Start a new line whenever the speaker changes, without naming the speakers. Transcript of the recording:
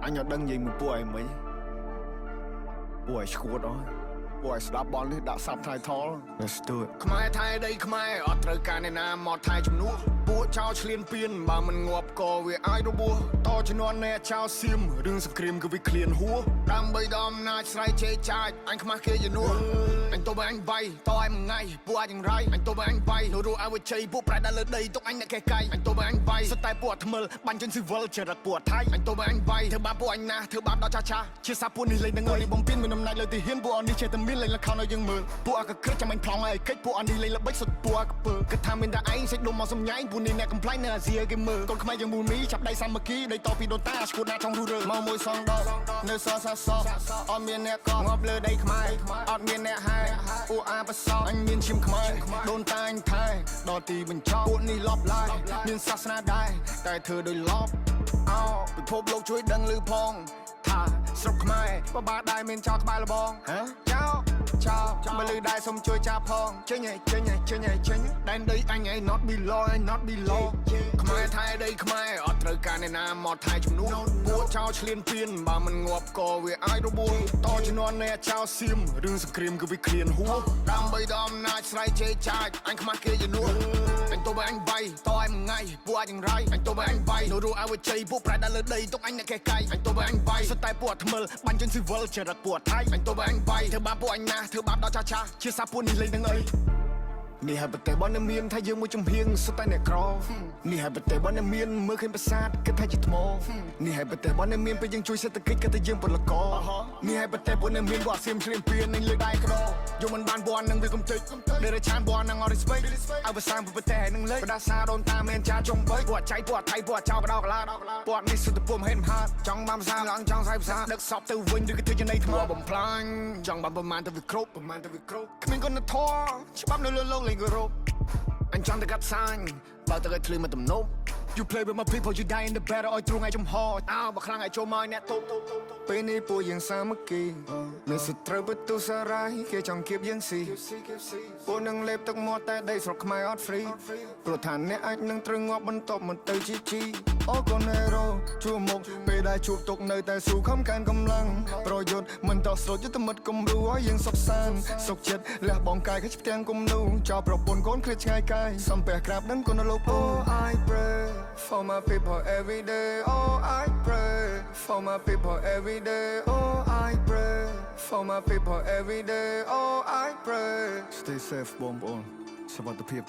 អញអត់ដឹងនិយាយមួយពួកឯងមិនពួកឯងឈួតអស់ពួកឯងស្ដាប់បទនេះដាក់ subtitle. Let's do it. ខ្មែរថៃដីខ្មែរអត់ត្រូវការអ្នកណាមកថែជំនួសពួកចោលឆ្លៀនពៀនបើមិនងាប់ក៏វាអាចរបួសតជំនាន់អ្នកចោលសៀមរឿងសង្គ្រាមគឺវាឃ្លានហួសដើម្បីដល់អំណាចស្រ័យជេរចាចអញខ្មាស់គេជំនួសអញទៅបើអញវាយតឲ្យមួយថ្ងៃពួកអាចយ៉ាងរៃអញទៅបើអញវាយនៅរស់ឲ្យវាជ័យពួកប្រែដល់លើដីទុកអញអ្នកកេះកៃអញទៅបើអញវាយសុទ្ធតែពួកអាថ្មិលបាញ់ជនស៊ីវិលចរិតពួកអាថៃអញទៅបើអញវាយធ្វើបាបពួកអញណាស់ធ្វើបាបដល់ចាស់ចាស់ជាសាពួកនេះលេងនឹងនេះបំពេញមានអំណាចលើទីហ៊ានពួកអនេះចេះតែមានលេងល្ខោនឲ្យយើងមើលពួកអាកក្រិចចាំអញប្លង់ឲ្យកិច្ចពួកអនេះលេងល្បិចសុទ្ធពួកអាកពើគិតថាមានតែឯងសេចដុំមកសំញែងពួកនេះអ្នកកំប្លែងនៅអាស៊ីឲ្យគេមើលកូនខ្មែរយើងមូលមីចាប់ដៃសាមគ្គីដីតពីដូនតាឈួតណាចង់រុះរើ
មកមួយសងដកនៅសសាសអត់មានអ្នកកងាប់លើដីខ្មែរអត់មានអ្នកហែអ៊ូអាបស
អញមានឈាមខ្មែរដូនតាអញថែដល់ទីបញ្ចប់ពួកនេះលបឡាយមានសាសនាដែរតែធ្វើដោយលប
អោពិភពលោកជួយដឹងឮផងថាស្រុកខ្មែរបបាដែរមានចោលក្បែរលបង
ហ៎
ចោចោលមកលឺដែរសុំជួយចាប់ផងចេញឯចេញឯចេញឯចេញ
ដែនដីអញឯង not belong ឯង not belong ខ្មែរថៃដីខ្មែរអត់ត្រូវការអ្នកណាមកថែជំនួសពួកចោលឆ្លៀនពៀនបើមិនងាប់ក៏វាអាចរបួសតជំនាន់អ្នកចោលសៀមរឿងសង្គ្រាមគឺវាឃ្លានហួសដើម្បីដល់អំណាចស្រ័យជេរចាចអញខ្មាស់គេជំនួសអញទៅបើអញវាយតឲ្យមួយថ្ងៃពួកអាចយ៉ាងរៃអញទៅបើអញវាយនៅរស់ឲ្យវាជ័យពួកប្រែដល់លើដីទុកអញអ្នកកេះកៃអញទៅបើអញវាយសុទ្ធតែពួកអាថ្មិលបាញ់ជនស៊ីវិលចរិតពួកអាថៃអញទៅបើអញវាយធ្វើបាបពួកអញណាស់ធ្វើបាបដល់ចាស់ចាស់ជាសាពួកនេះលេងនឹងអី នេះហើយប្រទេសរបស់អ្នកមានថាយើងមួយចំហៀងសុទ្ធតែអ្នកក្រនេះហើយប្រទេសរបស់អ្នកមានមើលឃើញប្រាសាទគិតថាជាថ្មនេះហើយប្រទេសរបស់អ្នកមានពេលយើងជួយសេដ្ឋកិច្ចគិតថាយើងពលករនេះហើយប្រទេសពួកអ្នកមានវត្តសៀមឆ្លៀនពៀននឹងលើដៃក្រយកមិនបានបននឹងវាកំទេចដែលឆានបននឹងអត់ respect ឲ្យភាសាប្រទេសនឹងលេចបដាសាដូនតាមែនចាចុងបីពួកចៃពួកថៃពួកចៅកដោកឡាពួកនេះសុទ្ធតែពុំហេតុមហាចង់បានភាសាឡើងចង់ស្អីភាសាដឹកសពទៅវិញឬក៏ធ្វើជានៃថ្មបំផ្លាញចង់បានប្រមាណទៅវាគ្រប់ប្រមាណទៅវាគ្រប់គ្មានគុណធម៌ច្បាប់នៅលើលោកលេងគោរពអញចង់តែកាត់សាញបើទៅឲ្យធ្លឺមកទំនប់ You play with my people, you die in the battle ឲ្យទ្រង់ឲ្យចំហអើបើខ្លាំងឲ្យចូលមកឲ្យអ្នកទប់
ពេលនេះពួកយើងសាមគ្គីមានសត្រូវបន្ទុសារាយគេចង់គៀបយើងស៊ីពួកនឹងលេបទឹកមាត់តែដីស្រុកខ្មែរអត់ free ព្រោះថាអ្នកអាចនឹងត្រូវងាប់បន្ទាប់មកទៅជីជីអូកូនហេរ៉ូជួមុខពេលដែលជួបទុកនៅតែស៊ូខំកាន់កម្លាំងប្រយុទ្ធមិនតស្រុតយុទ្ធមិត្តគំរូឲ្យយើងសុខសាន្តសុខចិត្តលះបង់កាយខិចផ្ទាំងគំនូចោលប្រពន្ធកូនឃ្លាតឆ្ងាយកាយសំពះក្រាបដឹងគុណលោកពូ I pray for my people every day. Oh, I pray for my people every day. Oh, I pray for my people every day. Oh, I pray.
Stay safe បងប្អូនសុវត្ថិភាព។